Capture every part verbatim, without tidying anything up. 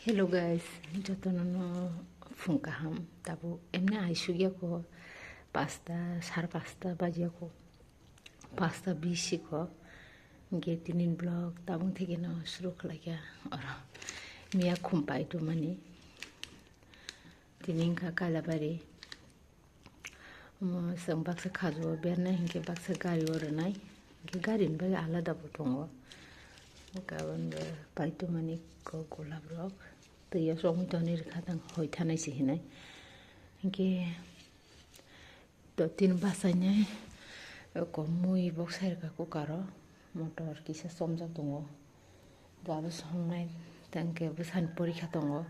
Hello guys, jotono no phung kaham. Tabuk emne aisuk ya ko, pasta, sar pasta baji ya ko, pasta bisi ko. Ge tinin vlog tabuk theke no suru khlai kha oro. Miya khum pai tu mani. Tinin kha Kalabari. Omo chwng baksa khajo bernai hinkhe baksa gari o rwnai. Hinkhe gari ni bagwi alada bo tongo. Gabon bo paitomani kok golab rok. Twi o chongwi tonwi rwkha tang hoi thanai se hinai. Hinkhe to tin basainai ko mui bok sai rwkha kukar o. Motor kisa chomjak tongo. Abo songnai tangke bwsani porikha tongo.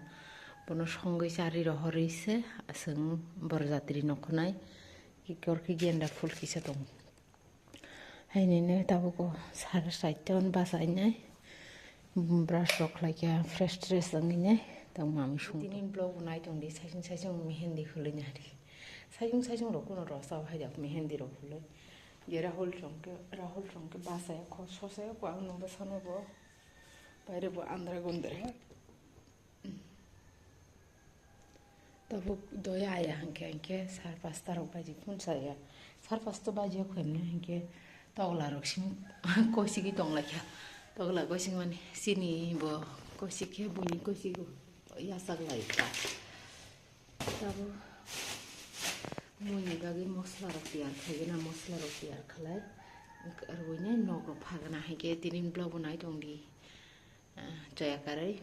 Bono songwi charwi rohorwi se aswng borjatri nokho nai. Kikor khe genda phul kisa tongo. Hainino tabuk o sara side o basainai. Brush rok khlai khe fresh tresh wngwi nai. Tang mami sung. Tini vlog bo nai tong di, saisung saisung mehendi hulwi nai di. Saisung saisung rok kuno rwsa o hai da mehendi rok hulwi. Je Rahul chwng khe, Rahul chwng khe bachaya kho, sosaya kho, ang nungba sano bo. Paire bo andra gundre. Tabuk doya aya hwnkhe, hwnkhe sar pasta rok baji phunsa ya. Sar pasta baji ya kho hwnwi hwnkhe togla rok simi koisiki tong lai kha. Togla koisik mani chini bo koisik khe buini koisik yachak lai kha. Tabuk mui ni bagwi mosla rok tiyar khaigena, mosla rok tiyar khalai. Rwinai nok rok phagana haikhe tini vlog bo nai tong di. Ah, chaya karwi.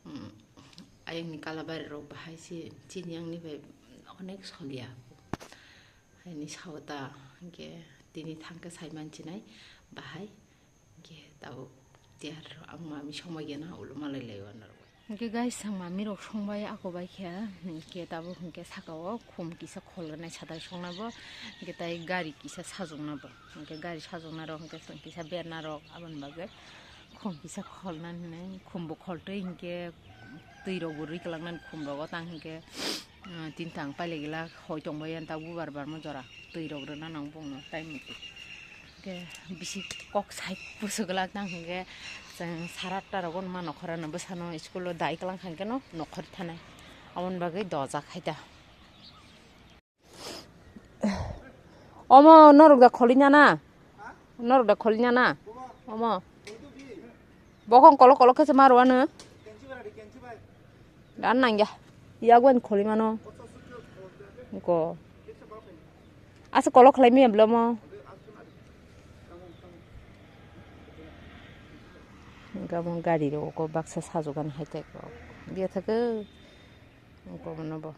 Mm, ayang ni Kalabari rok bahai se chini yang ni bai onek solia. Haini sao ta, hwnkhe tini thangkhe sai manchinai bahai. Hwnkhe tabuk tiyar ang mami somoi gena ulo malai lai wana rwbai. Hwnkhe guys, ang mami rok songbai ako bai khe, hwnkhe tabuk hwnkhe saka o khum kisa kholnai satai songna bo, hwnkhe tai gari kisa sajokna bo, hwnkhe gari sajokna rok hwnkhe chwng kisa berna rok aboni bagwi khum kisa kholna hinwi khum bo kholtwi hwnkhe twi rok bo rwi kwlaknani khum rogo tang hwnkhe. Ah, tini tang pailai gila, hoi tongbai yan ta bubar barma jora twi rok rwna nang bongno time mate. Hwnkhe bisi kok sai pusu glak nang hwnkhe chwng sara atta rogo numa nokhorano bwsano school o dai kwlang kha hwnkhe no nokhor thanai. Aboni bagwi dojak hai ta. Omo norok da kholi nana? Norok da kholi nana? Omo. Bokong kolok kolok khe se ma rwano. Dan nangya. Yagwen kholi mano. Ko. Asa kolok khlai miya blomo. Gabon gari ro ko baksa sajugan hai te ko. Dia thake. Ko mano bo.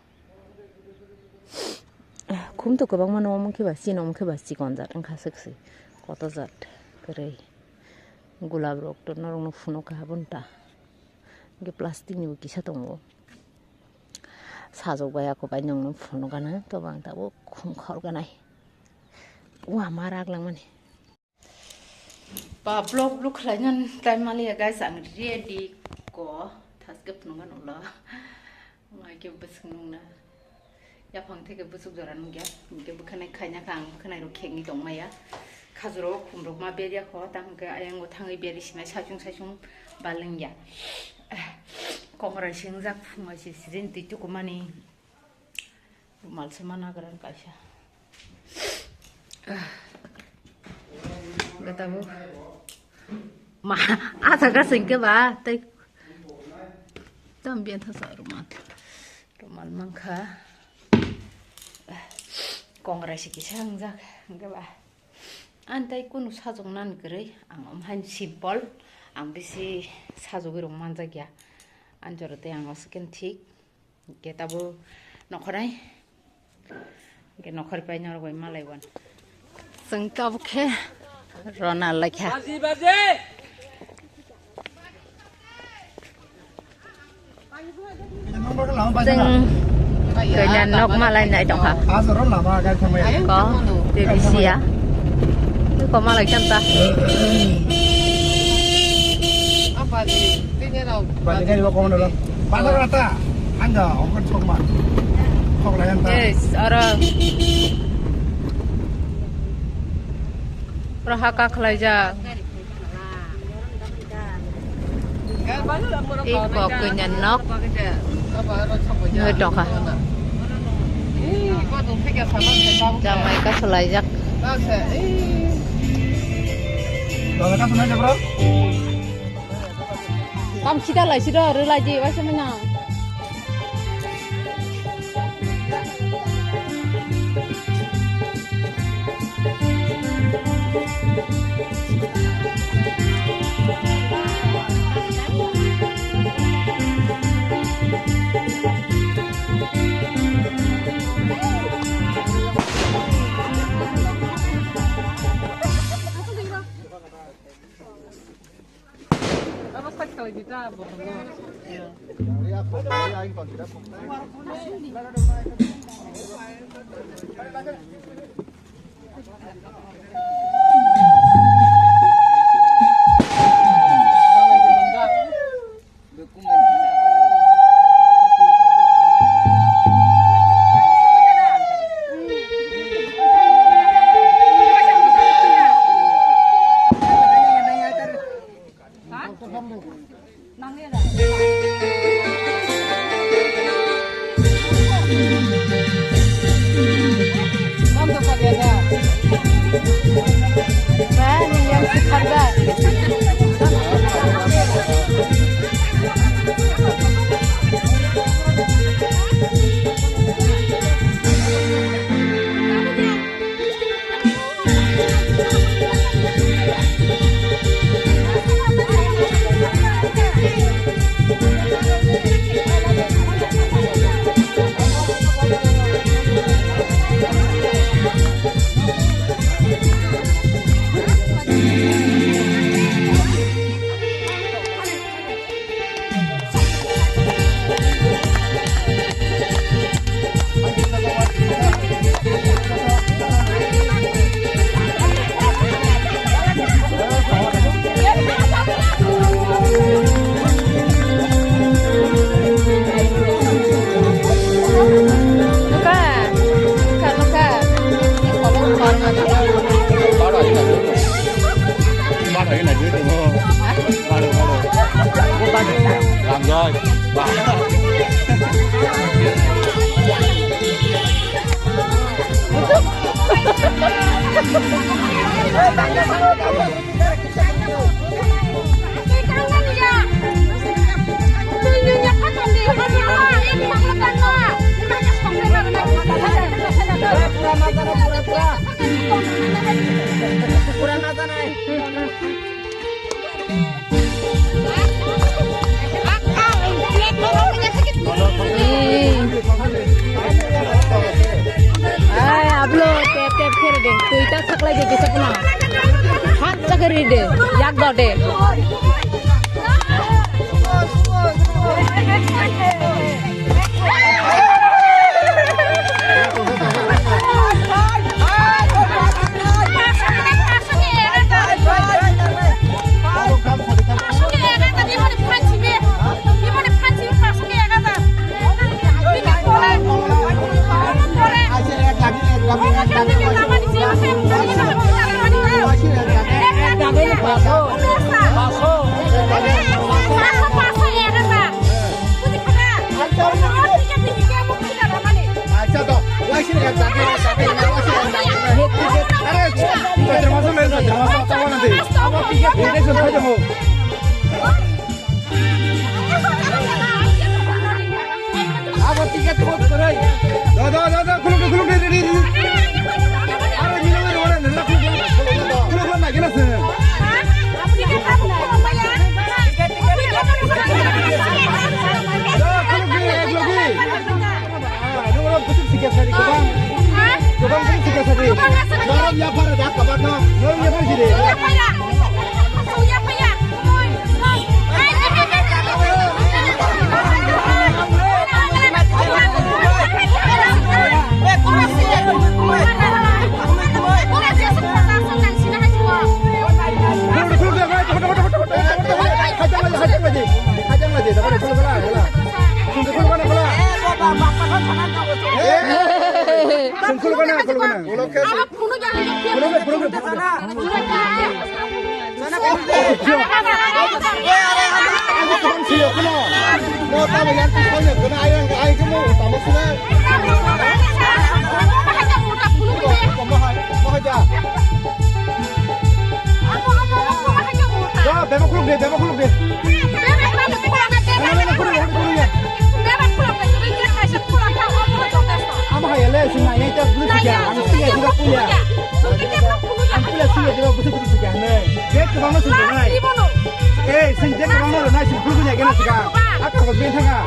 Khum to kwbangma no omo khe ba chini omo khe ba chikon jat wngkha swk se koto jat kwrwi gulab rok to norok no phunuk kha boni ta hwnkhe plastic ni bo kisa tongo sajok bai ako bai nwng no phunuk gana to bang tabuk khum khor ganai wama rak langmani. Ba vlog vlog khlaina time maliya guys, ang ready ko thaske phunukma nukla. Ngai ke bwswk nungna. Yaphang theke bwswk jora nungya. Hwnkhe bwkhanai khaina kha ang bwkhanai rok khengni tongmaya. Khajuro khum rok ma berya kho, tang hwnkhe ayango thangwi beri sinai saichung saichung balengya. Kongrai singjak phungai se sijin twi tukumani. Rumal se mana garan kaisa. Gata bo. Ma, asa ka singke ba, tai. Tam bian thasa rumal. Rumal mangkha. Kongrai se kisa hangjak, hingke ba. An tai kunu sajok nan kwrwi, ang omhain simple, ang bisi sajogwi rok manjak ya. An jora tei ang osken thik. Hingke tabuk nokhorai, hingke nokhor pai norok bai malai wan. Chwng tabuk khe rona laikha. Chwng kailan nok malai nai tongkha. Ko, tei bisi ya. Ko malai khan ta. Bani kani bo kono lo. Bana rata. Anda ongkon sokma. Khoklai anta. Yes, oro. Oro haka khlaijak. Tei kok kanya nok nugwi tongkha. Jamai kasulaijak. Tam sida lai sida rwlai di waisa manya. Ai, ablo, tep, tep, khere de. Tui ta saklai de, kisa puna. Hat chakari de, yak do de. Abo ticket ko korai. Da, da, da, da, khuluk, khuluk, ready, ready. Aro nilo, nilo, nilo, khuluk, khuluk, khuluk, khuluk, lagi na se. Nung rok bwswk sikya sari, kwbang. Kwbang bwswk sikya sari. Norok yaphar da, kwbang no. Norok yaphar siri. Siyo kuno. Mo tamo yang tu kau yang kena ayang ayang kamu tamo sini. Mo hai mo hai ja. Ya, bebek kuluk de, bebek kuluk de. Bebek kuluk de, bebek kuluk de. Amo hai le, sini nai nai ta bulu tiga. Ang tiga juga punya. Ang punya tiga juga bulu bulu tiga nai. Dek kebang lo sini nai. Eh, sini dek kebang lo nai sini bulu punya kena tiga. Aku kau benteng ah.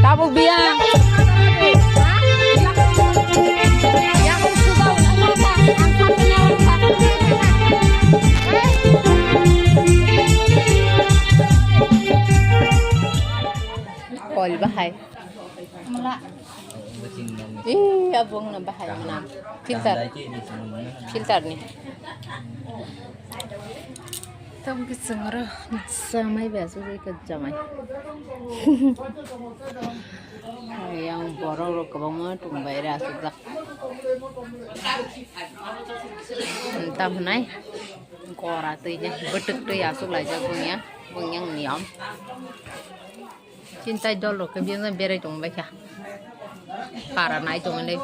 Tabuk biya. Kol bahai. Ih, abong na bahai mana. Filter. Filter ni. Tong ki sengro samai ba su ke jamai. Yang borok rok kwbangma tong bai ra su jak. Tam nai. Gora twi je bwtwk twi aswk laijak bungya, bungya niyom. Chintai dol rok khe biyang berai tong lai kha. Para nai tong lai.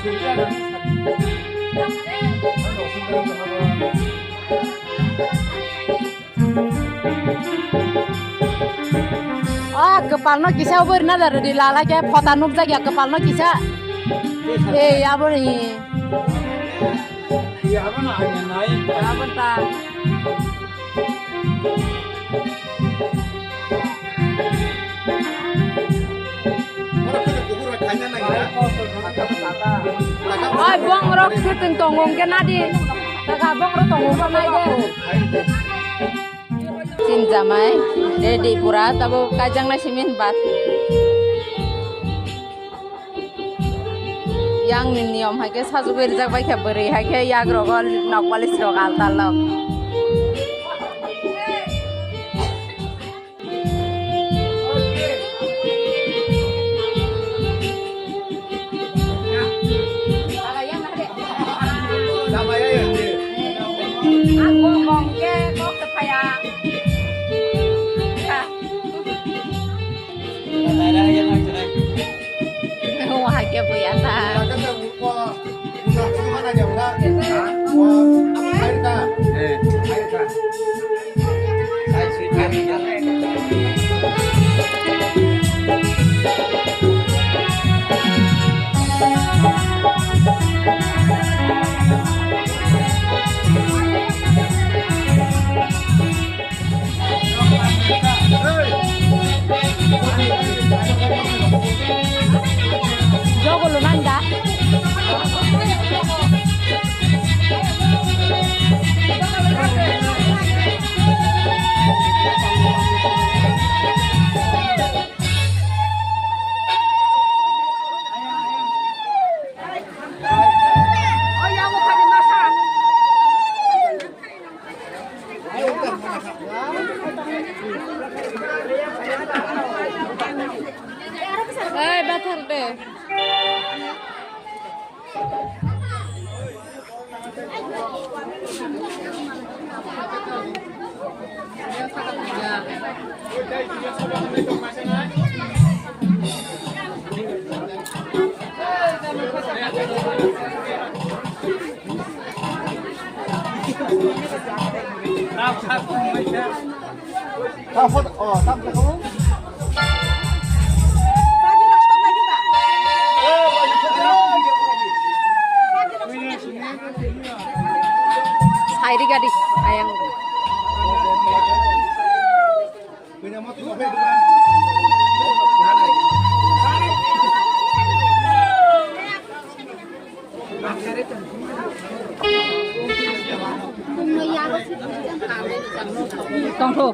Ah, kwpalno kisa obo rina da rwdi lala khe phota nukjak ya kwpalno kisa. Ei, abo ni. Abo ta. Oi, bong rok swtwng tongo hwnkhe nadi. Taka bong rok tongo hwnkhe nai de. Chin jamai ready pura, tabo kaijaknai simi bat. Yang ni niyom hai khe sajagwi rijak bai khe bwrwi hai khe yak rogo nok polish rok alta lok. Wah, kya buya ta. Jogo lo nanda. Ai, bathar de. Sairi gadi ayang. Tongtho.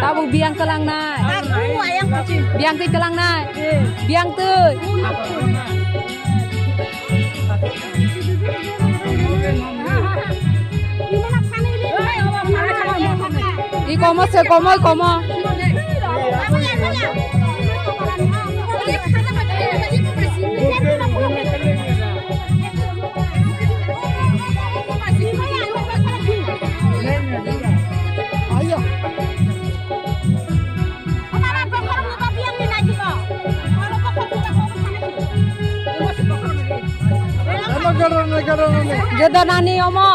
Tabuk biyang twlangnai. Biyang twi twlangnai. Biyang twi. I komo se komo, i komo. Joda nani omo.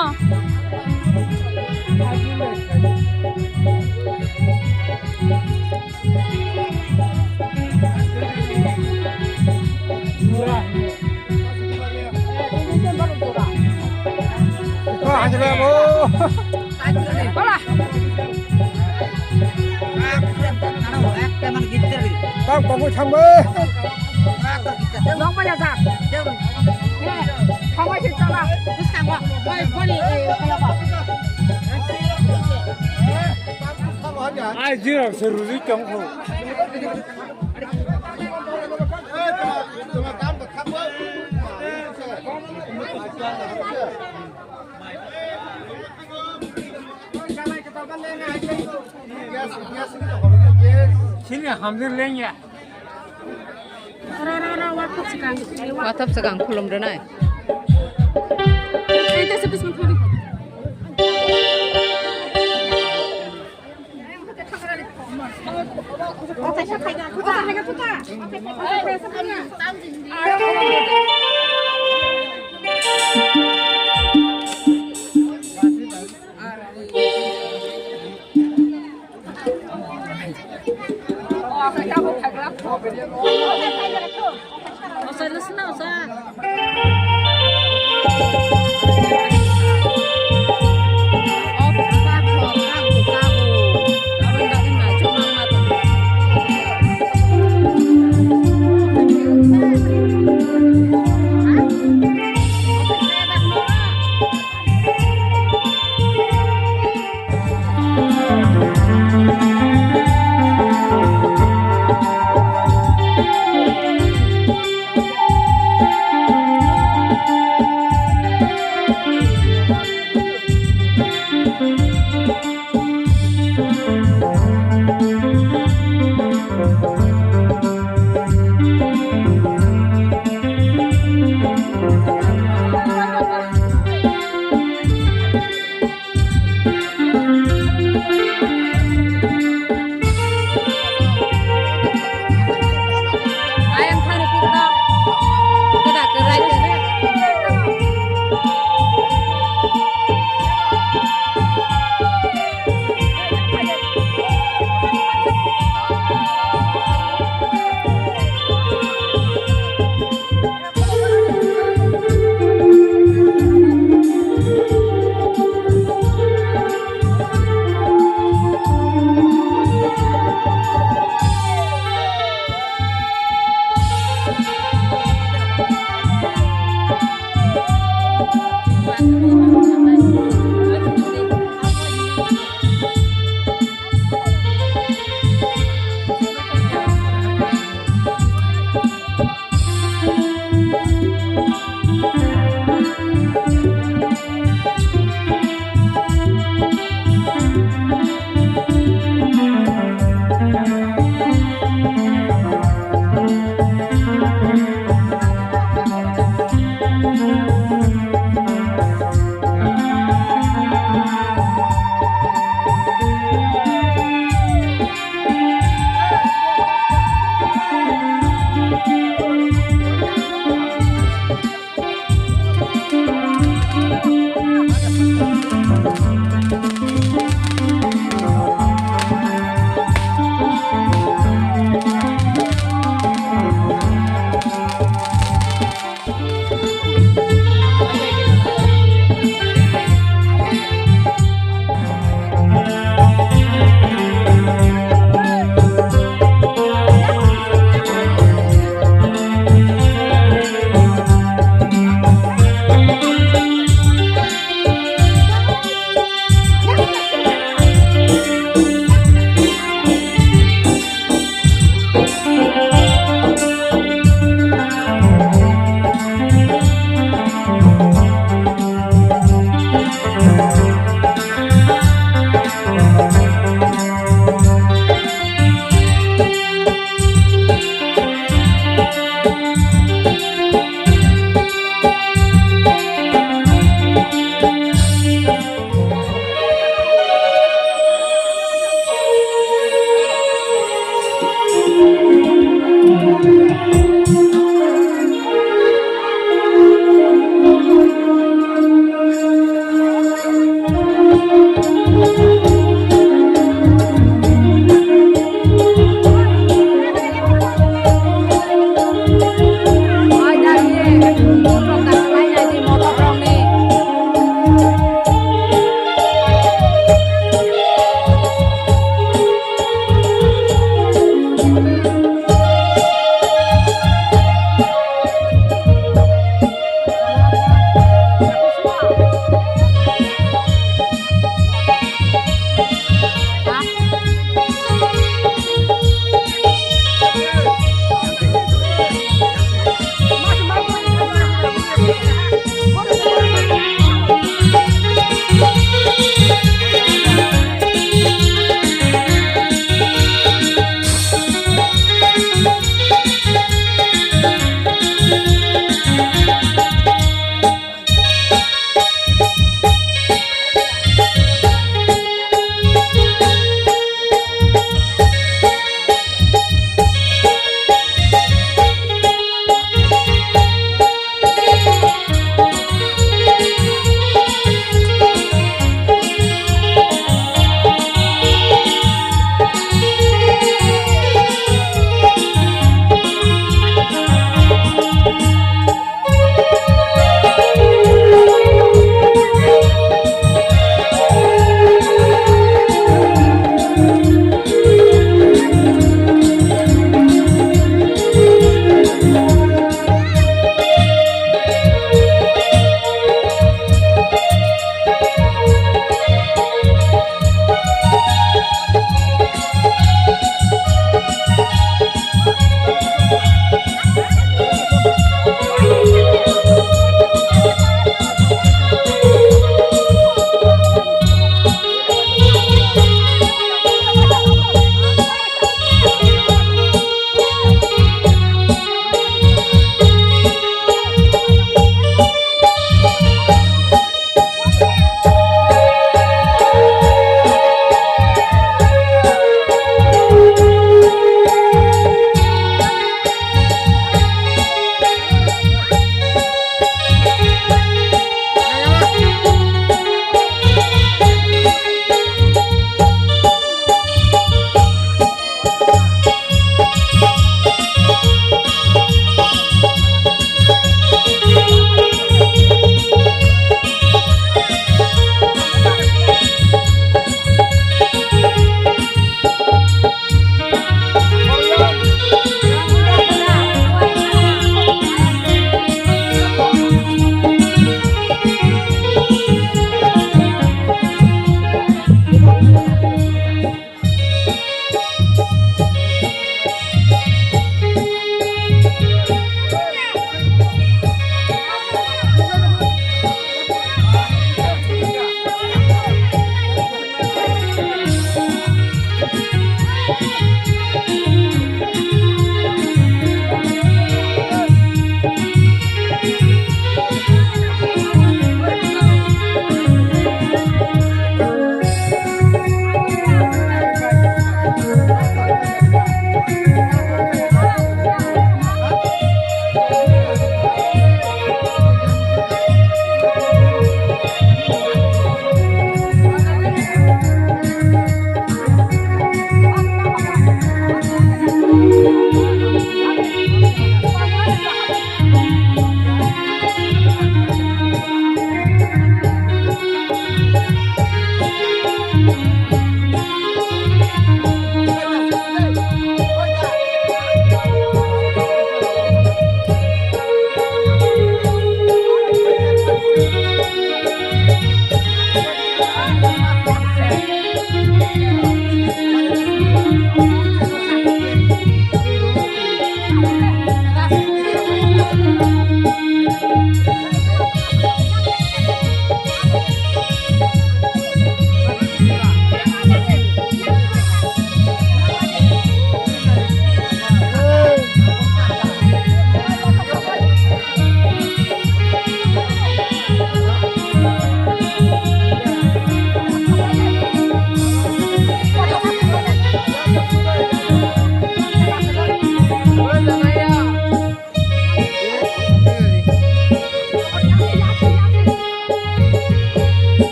Hola. Tang tongo thangbo. Nokmaya sa. Thangbai se chala. Bwskango. Oi, boni, eh, kologo. Ai, jira se ruji tong kho. Sini hamjir lengya. Wathap swkang khulum rwnai.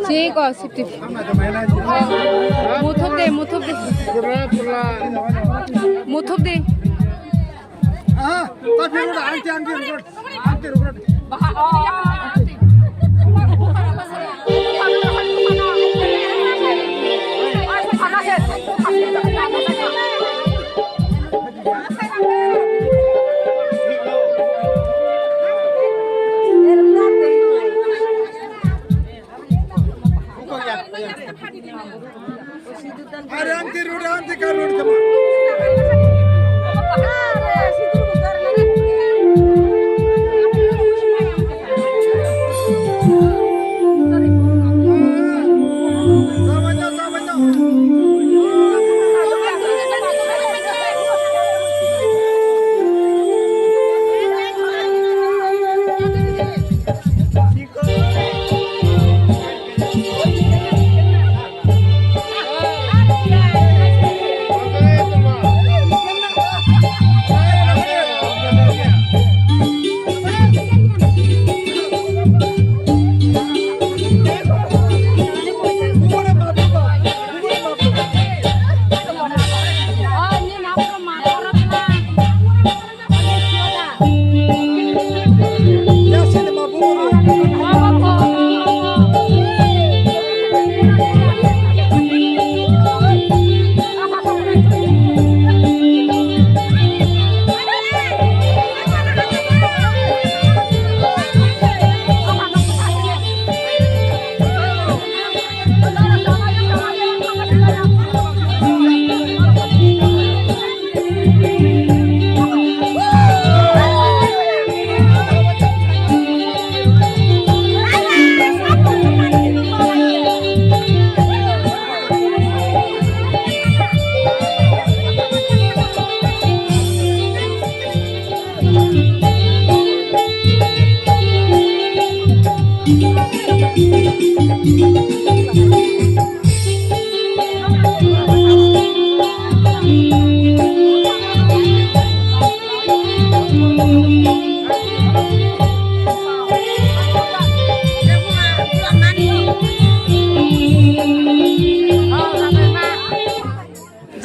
Chiko siti. Muthop de, muthop de. Muthop de. Ah, tapi udah anti anti rukut. Anti rukut.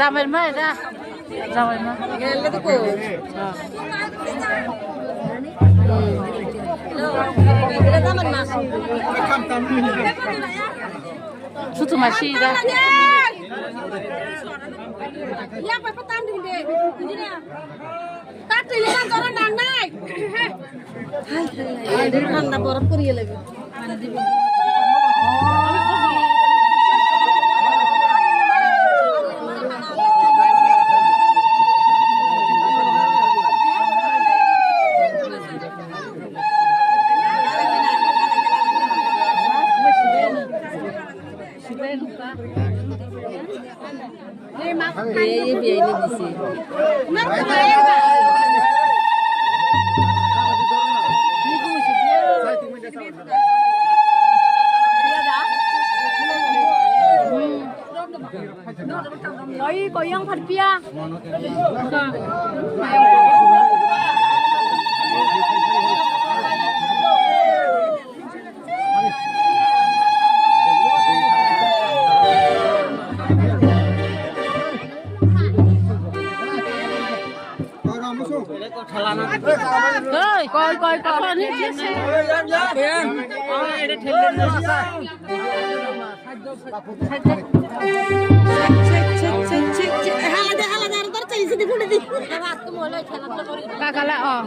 Jamai ma da. Jamai ma. Sutu ma si da. Tatwi le jora nangnai. Hai, hai, hai. Thanda borok poriya lagi. Oi, koyang pharpia. Koi, koi, koi. Hala de, hala de, aro tor chai sidi phule di. Kakala, oh.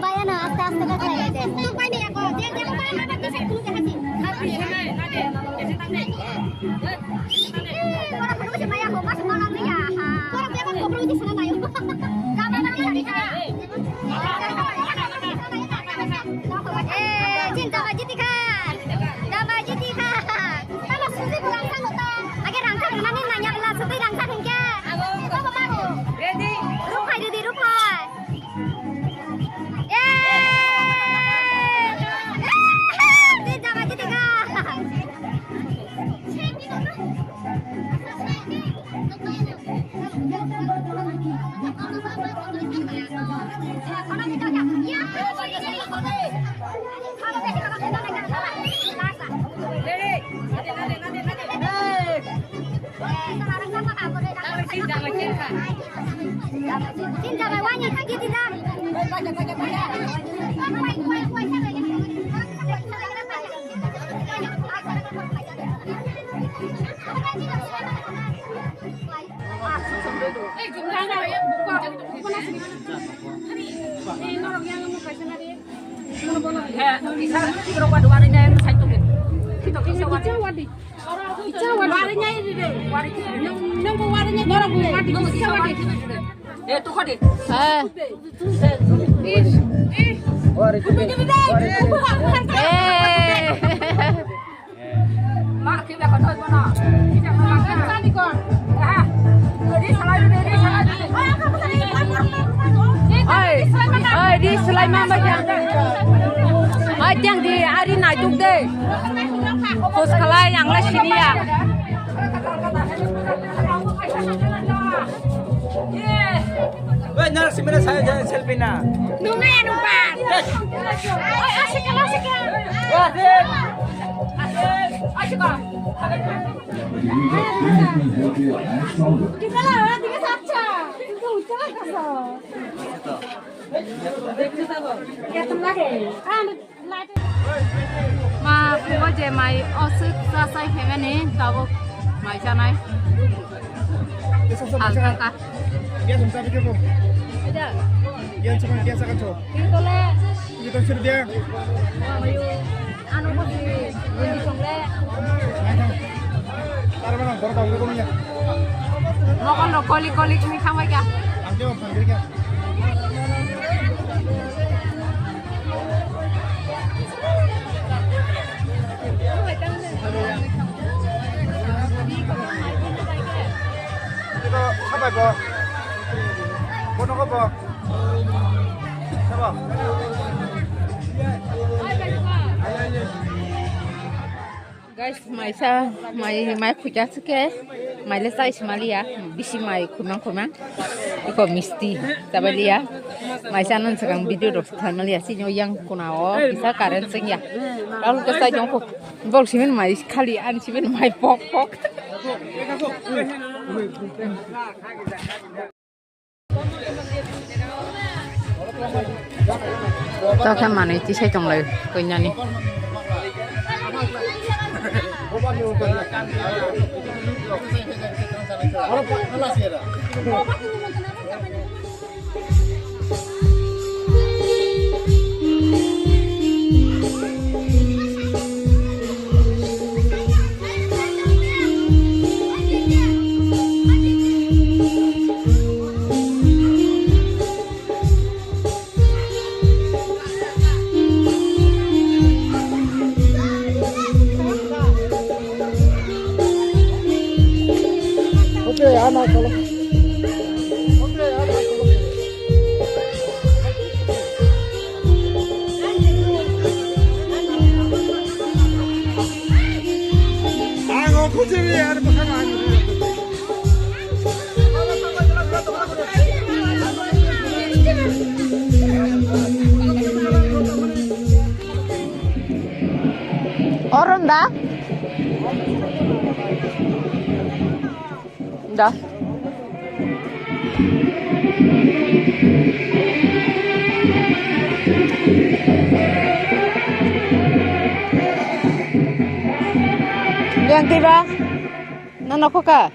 Bayano aste aste ka khlai de. Eh, chin jaba jiti kha. Jaba jiti kha. Tamo suji bulang sa nota. Age rangchak rwmani nanya bwla, sotwi rangchak hinkhe. Abo, abo, abo. Ready? Ruphai, ready, ruphai. Eh! Eh! Di jaba, di tiga. Oi, oi, di selaima baja. Oi, jang di ari naituk de. Kos khalai ang lai siniya. Oi, nang simina saya jangan selfie na. Nunga ya numpa. Oi, asik kalau asik ya. Wah, sip. Asik. Asik kok. Kita lah, tiga saja. Itu ucap kasar. Ma, phungo je mai oswk chasai phaimani, tabuk mai chanai. Alkaka. Gas hwnsa bikhe bo. Gas hwnsa, gas akan cho. Ini tole. Ini tole sir dia. Ano ko si bundi songle. Mokol rok kolik kolik ni khamai kha. Ito, sabai bo. Bono ko bo. Sabo. Guys, maisa, mai, mai khuja suke, mai le sai simaliya, bisi mai khumang khumang, iko misti, tabaliya, maisa non sekarang video rok tharmaliya, sini yang kuna o, bisa karen sengya, kalau ke sai jongko, bol simen mai khali an simen mai pok pok. Tokhe manwi tisai tonglai koinani. Okay, ano, chalo. Okay, ano, chalo. Ang o khujui ar bwkha ma. Oron da? Da. Yang tiba. Nono kho ka?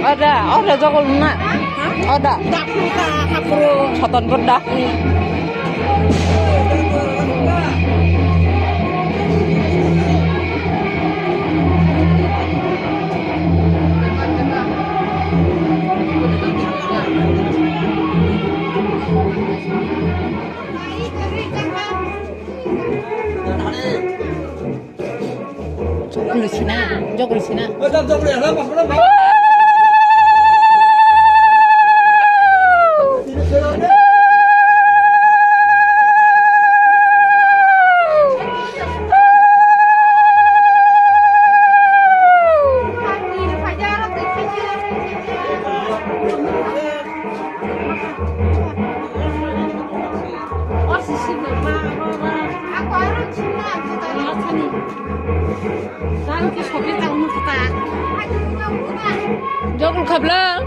Ada, ada jogol na. Ada. Soton berda. Jogol sina, jogol sina. Jogol khabla.